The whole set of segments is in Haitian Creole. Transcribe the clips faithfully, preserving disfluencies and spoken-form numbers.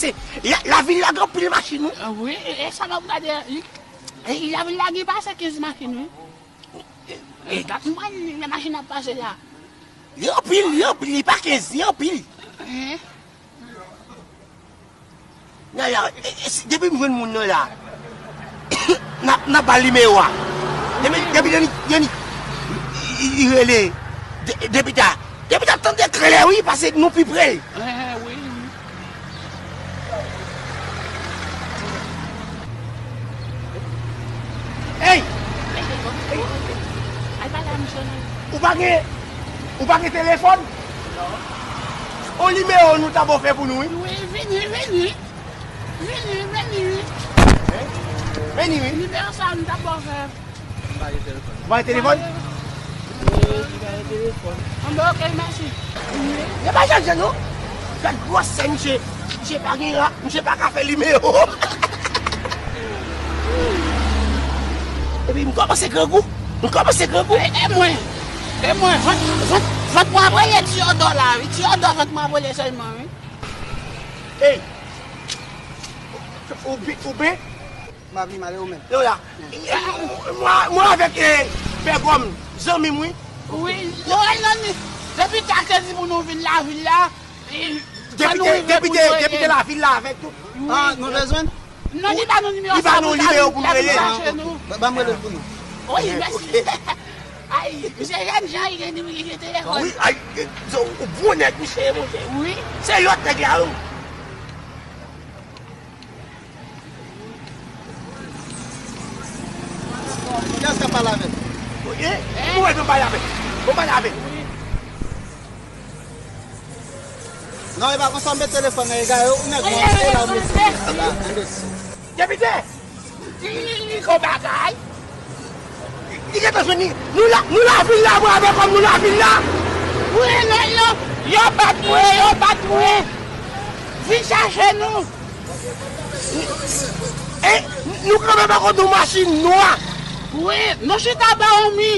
Se, la, lavil la gen anpil machin, wi. Ah, wi, e, e sa m ap gade, e, e, lavil la gen pase kenz machin, wi. E, e, dat mwen, lè machin ap pase la. Li anpil, li anpil, li pa kenz, li anpil. Hein? Nan la, e, e, si, depi m jwenn moun nan la, n ap, n ap ba l nimewo a. Depi, depi Dani, Dani, li, li rele. De, depi ta, depi ta tande klè, wi, paske nou pi pre l. Eh, wi, wi. Ey! Al pale a misye non. Ou pa gen, ou pa gen telefòn? Non. On nimewo nou ta ba w fè pou nou, wi. Wi, vini, vini. Vini, vini, wi. Vini, wi. Nimewo sa nou ta ba w fè. M pa gen telefòn. Ou pa gen telefòn? Wi, m pa gen telefòn. Anben, ok, mèsi. Yo pa chanje, non. Gad gwosè misye. Misye pa gen ra, misye pa ka fè nimewo. Epi m kòmanse grangou. M kòmanse grangou. E, e mwen. E mwen. Vant, vant, vant mwen ap rele ti odò la, wi. Ti odò vant mwen ap rele sèlman, wi. Ey! Ou bi-, ou ben? M ap vin, m ale ou menm. Yo la. Mwen, mwen avèk, eh, Pè Gòm, zanmi m, wi. Wi, yo, al nan ni. Depi ta kredi pou nou vin lavil la, eh, fò nou rive pou nou rele. Depite, depite lavil la avèk tout. Wi. Ah, nou bezwen? Non, li ba nou nimewo sa pou nou rele. Ba, ba m rele l pou nou. Wi, mèsi. Ay, misye jèn jan, li gen nimewo, li gen telefòn. Wi, ay, se yon bon nèg, misye, monchè. Wi. Se lòt nèg la, wi. Kiyès k ap pale avè l? Wi, wi, nou pale avè l. Nou pale avè l. Non, e pa konsa m met telefòn nan egare, ou nèg mwen, se la ou met la, enbesil. Depite! Li, li, li gon bagay. Li gentan jwenn li. Nou la, nou lavil la, mwen avè kòm nou lavil la. Wi, non, yo, yo bat mwen, yo bat mwen. Vin chache nou. E, nou kanpe bò kote yon machin nwa. Wi, nou chita bò yon mi.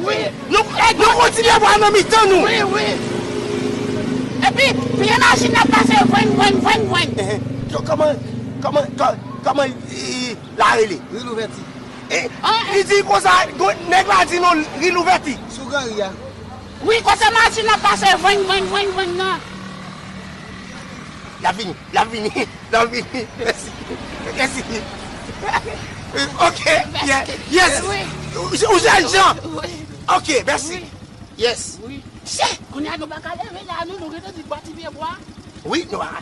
Wi. Nou, nou kontinye bò a nan mitan nou. Wi, wi. Epi, pye machin ap pase vweng, vweng, vweng, vweng. Ehe. Kòman, kòman, kò-, kòman, e, la rele? Ri Louvèti. E, li di konsa, nèg la di non, Ri Louvèti. Sou gran ri a. Wi, kote machin ap pase vweng, vweng, vweng, vweng nan. L ap vini, l ap vini, l ap vini. Mèsi. Mèsi. Ok, yes. Ou, ou jèn jan. Ok, mèsi. Yes. Wi. Chè, kounye a nou pa ka leve la, nou, nou rete di bò ti pye bwa. Wi, nou a.